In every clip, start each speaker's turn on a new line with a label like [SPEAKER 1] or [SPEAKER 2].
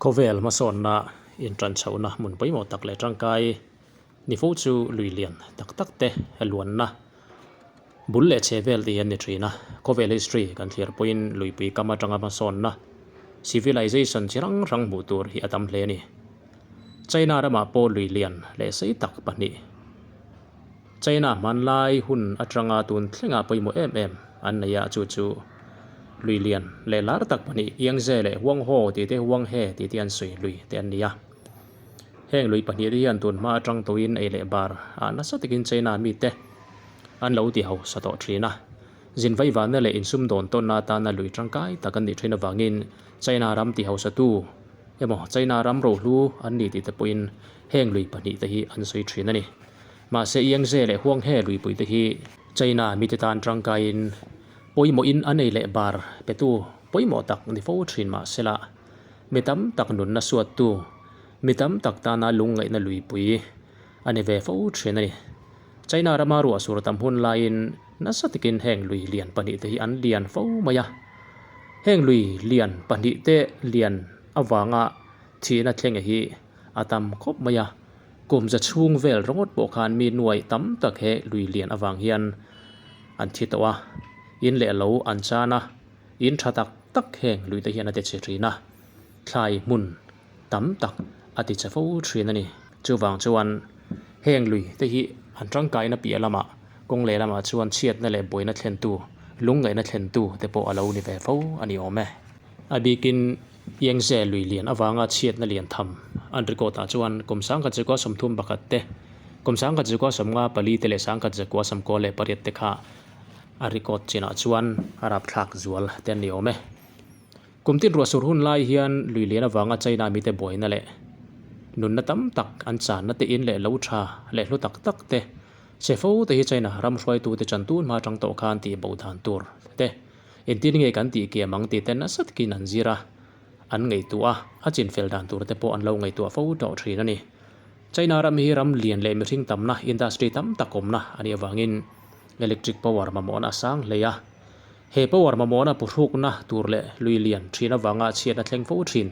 [SPEAKER 1] Khawvel hmasawnna intan chhohna hmun pawimawh tak leh tangkai ni fo chu lui lian tak tak te luanna bul leh chhe vel te hi an ni thin a. Khawvel history kan thlir pawhin luipui kam atanga hmasawnna civilization chi hrang hrang hmuh tur hi a tam hle a ni. China ramah pawh lui lian leh sei tak pahnih China hmanlai hun atanga tun thlengah pawimawh em em an nei a, chu chu lui lian leh lar tak pahnih Yangtze leh Huangho tih te Huanghe tih te an sawi lui te an ni a. Heng lui pahnih te hian tun hma atang tawhin ei leh bar ah nasa takin China mite an lo ti hausa tawh thin a. Zin vaivana leh insum dawn tawnna atana lui tangkai tak an nih thin avangin China ram ti hausatu emaw China ram rohlu an ni tih te pawhin heng lui pahnih te hi an sawi thin a ni. Mahse Yangtze leh Huanghe luipui te hi China mite tan tangkaiin pawimawhin an ei leh bar petu pawimawh tak ni fo thin mahsela mi tam tak nunna suattu mi tam tak tana lungngaihna luipui a ni ve fo thin a ni. China rama ruah sur tam hun laiin nasa takin heng lui lian pahnih te hi an lian fo mai a. Heng lui lian pahnih te lian avanga thihna thleng hi a tam khawp mai a. Kum za chhung vel ringawt pawh khan mi nuai tam tak he lui lian avang hian an thi tawh a, in leh lo an chan a, in tha tak tak heng lui te hian a ti chhe thin a, thlai hmun tam tak a ti chhe fo thin a ni. Chuvang chuan heng lui te hi an tangkaina piah lamah kawng leh lamah chuan chhiatna leh buaina thlentu, lungngaihna thlentu te pawh a lo ni ve fo a ni awm e. A bikin Yangtze lui lian avanga chhiatna lian tham an record ah chuan kum 1931 te, kum 1954 te leh 1998 te kha a record chinah chuan a rapthlak zual te an ni awm e. Kum tin ruah sur hun lai hian lui lian avanga China mite buaina leh nunna tam tak an channa te in leh lo tha leh hlu tak tak te chhe fo te hi China ram hruaitute chantun hma atang tawh khan tih bo dan tur te Engtin nge kan tih kiam ang tih te nasa takin an zir a, an ngaihtuah a, a chinfel dan tur te pawh an lo ngaihtuah fo tawh thin a ni. China ram hi ram lian leh mihring tamna, industry tam tak awmna a nih avangin electric power mamawhna a sang hle a. He power mamawhna puhrukna tur leh lui lian thin avanga chhiatna thleng fo thin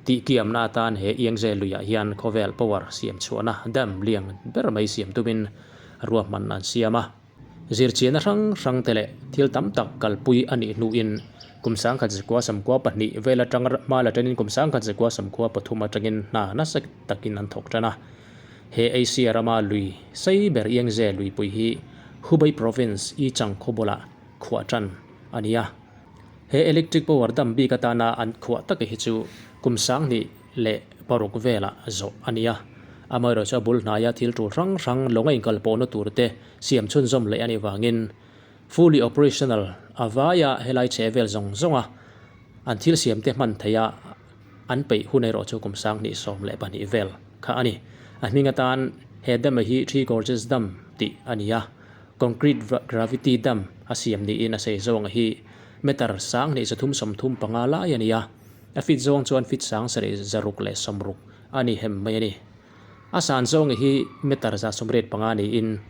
[SPEAKER 1] tih kiamna atan he Yangtze luiah hian khawvel power siam chhuahna dam lian ber mai siam tumin ruahman an siam a. Zirchianna hrang hrang te leh thil tam tak kalpui a nih hnuin kum 1992 vel atang hma la tanin kum 1993 atangin hna nasa takin an thawk tan a. He Asia rama lui sei ber Yangtze luipui hi Hubei Province Yichang khaw bulah khuah tan a ni a. He electric power dam bik atana an khuah taka hi chu kum 2006 velah zawh a ni a. Amaherawhchu a bul hnaia thil tul hrang hrang lawng a inkalpawhna tur te siam chhunzawm leh a nih vangin fully operational a vaia helai chhe vel zawng zawnga an thil siam te hman theih a an peih hun erawh chu kum 2012 vel kha a ni. A hming atan he dam hi Three Gorges Dam tih a ni a, concrete gravity dam a siam niin a sei zawnga hi meter 2335 lai a ni a, a feet zawng chuan feet 7660 a ni hem mai a ni. A san zawng hi meter 185 niin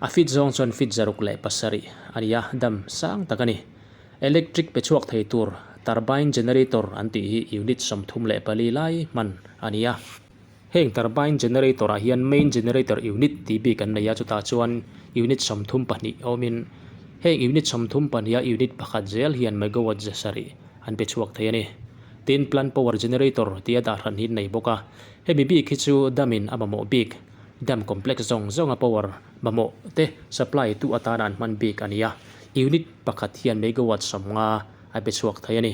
[SPEAKER 1] a feet zawng chuan feet 607 a ni a, dam sang tak a ni. Electric pe chhuak thei tur turbine generator an tih hi unit 34 lai hman a ni a. Heng turbine generator ah hian main generator unit tih bik an nei a, chutah chuan unit 32 awmin heng unit 32 a unit pakhat zel hian megawatt 7 an pe chhuak thei a ni. Tin, plant power generator tia dah hran hi an nei bawk a, hemi bik hi chu dam in a mamawh bik, dam complex zawng zawnga power mamawh te supply tu atana an hman bik a ni a, unit pakhat hian megawatt 50 a pe chhuak thei a ni.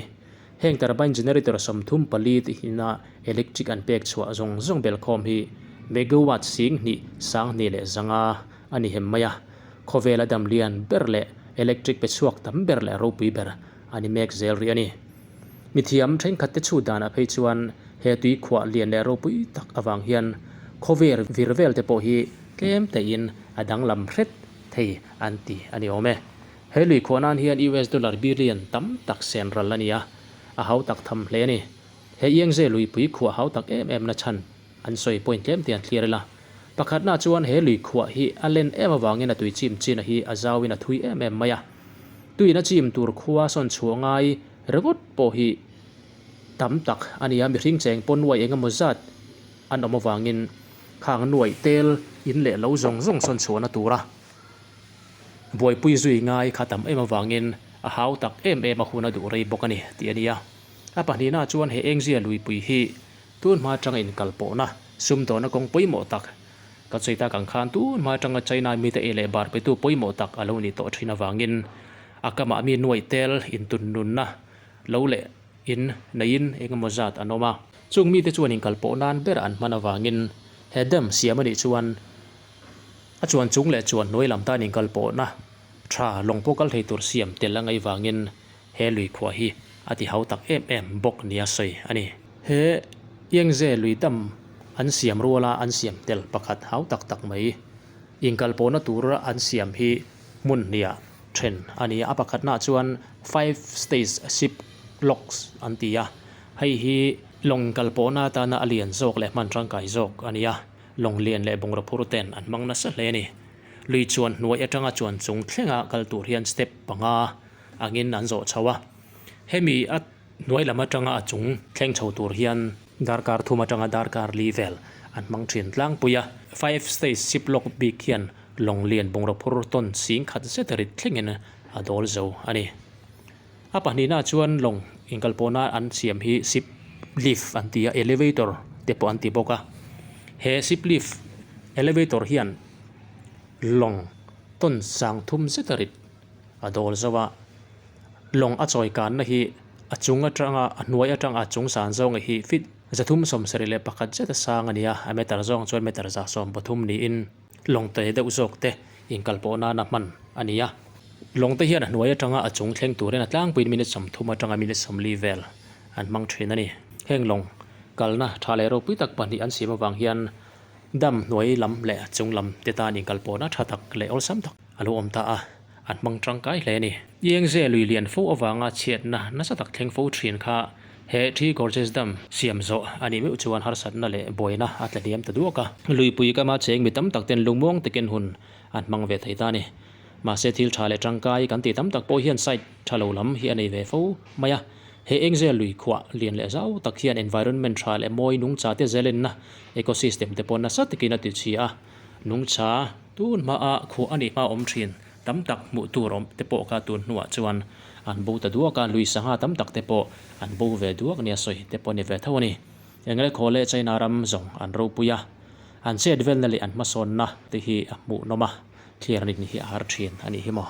[SPEAKER 1] Heng turbine generator 34 te hina electric an pek chhuah zawng zawng belkhawm hi megawatt 2105 a ni hem mai a, khawvela dam lian ber leh electric pe chhuak tam ber leh ropui ber a ni mek zel rih a ni. Mithiam thenkhat te chhut danah phei chuan he tui khuah lian leh ropui tak avang hian khawver vir vel te pawh hi tlem tein a danglam hret thei an ti a ni awm e. He lui khuah nan hian US dollar billion tam tak sen ral a ni a, a hau tak tham hle a ni. He Yangtze luipui khuah hau tak em em na chhan an sawi point tlem te an thlir ila. Pakhatna chuan he lui khuah hi a len em avangin a tui chim chin a hi a zauin a thui em em mai a. Tuiin a chim tur khua sawn chhuah ngai ringawt pawh hi tam tak a ni a, mihring cheng pawh nuai eng emaw zat an awm avangin khang nuai tel in leh lo zawng zawng sawn chhuahna tura buaipui zui ngai kha tam em avangin a hau tak em em a hun a duh rei bawk a ni tih a ni a. A pahnihna chuan he Engzia luipui hi tun hma atanga inkalpawhna sumdawhna kawng pawimawh tak kan sawi tak ang khan tun hma atanga China mite ei leh bar petu pawimawh tak a lo nih tawh thin avangin a kamah mi nuaih tel intunnunna lo leh in neiin engemaw zat an awm a. Chung mite chuan inkalpawh nan ber an hman avangin he dam siam a nih chuan a chuan chung leh chuan hnuai lam tan inkalpawhna tha lawng pawh kal thei tur siam tel a ngaih vangin He lui khuah hi a ti hau tak em em bawk nia sawi a ni. He Yangtze lui dam an siam ruala an siam tel pakhat hau tak tak mai inkalpawhna tura an siam hi hmun hniah then a ni a. A pakhatnaah chuan Five Stage Ship Locks an ti a, hei hi lawng inkalpawhna atana a lian zawk leh hman tangkai zawk a ni a, lawng lian leh bungraw phur ten an hmang nasa hle a ni. Lui chuan hnuai atanga chuan chung thlenga kal tur hian step panga angin an zawh chho a, hemi a hnuai lam atanga a chung thleng chho tur hian darkar thum atanga darkar li vel an hmang thin tlangpui a. Five stage ship lock bik hian lawng lian bungraw phur tawn sing khat zet rit thlengin a dawl zo a ni. A pahnihna chuan lawng inkalpawhna an siam hi ship lift an ti a, elevator te pawh an ti bawk a. He ship lift elevator hian lawng tawn sang thum zet a rit a dawl zo a, lawng a chawi kanna hi a chung atanga a hnuai atanga a chung san zawnga hi feet 371 zet a sang a ni a, a meter zawng chuan meter 113 niin lawng te deuh zawk te inkal pawh nana hman a ni a. Lawng te hian a hnuai atanga a chung thleng turin a tlangpuiin minute 30 atanga minute 40 vel an hmang thin a ni. Heng lawng kalna tha leh ropui tak pahnih an siam avang hian dam hnuai lam leh chung lam te tan inkal pawhna tha tak leh awlsam tak a lo awm ta a, an hmang tangkai hle a ni. Yangtze lui lian fo avanga chhiatna nasa tak thleng fo thin kha he Three Gorges Dam siam zawh a nih meuh chuan harsatna leh buaina a tla hliam ta duak a. Luipui kama cheng mi tam tak ten lungmuang takin hun an hmang ve thei ta a ni. Mahse thil tha leh tangkai kan tih tam tak pawh hian side tha lo lam hi a nei ve fo mai a. He Yangtze lui khuah lian leh zau tak hian environment tha leh mawi nungcha te zelenna ecosystem te pawh nasa takin a ti chhia a. Nungcha tun hmaa khuah a nih hma awm thin tam tak hmuh tur awm te pawh kha tun hnuah chuan an bo ta duak a, lui sangha tam tak te pawh an bo ve duak nia sawi te pawh a ni ve tho a ni. Engle khaw leh China ram zawng an ropui a, an chet velna leh an hmasawnna te hi a hmuhnawm a, thliar rin hi a har thin a nih hi maw.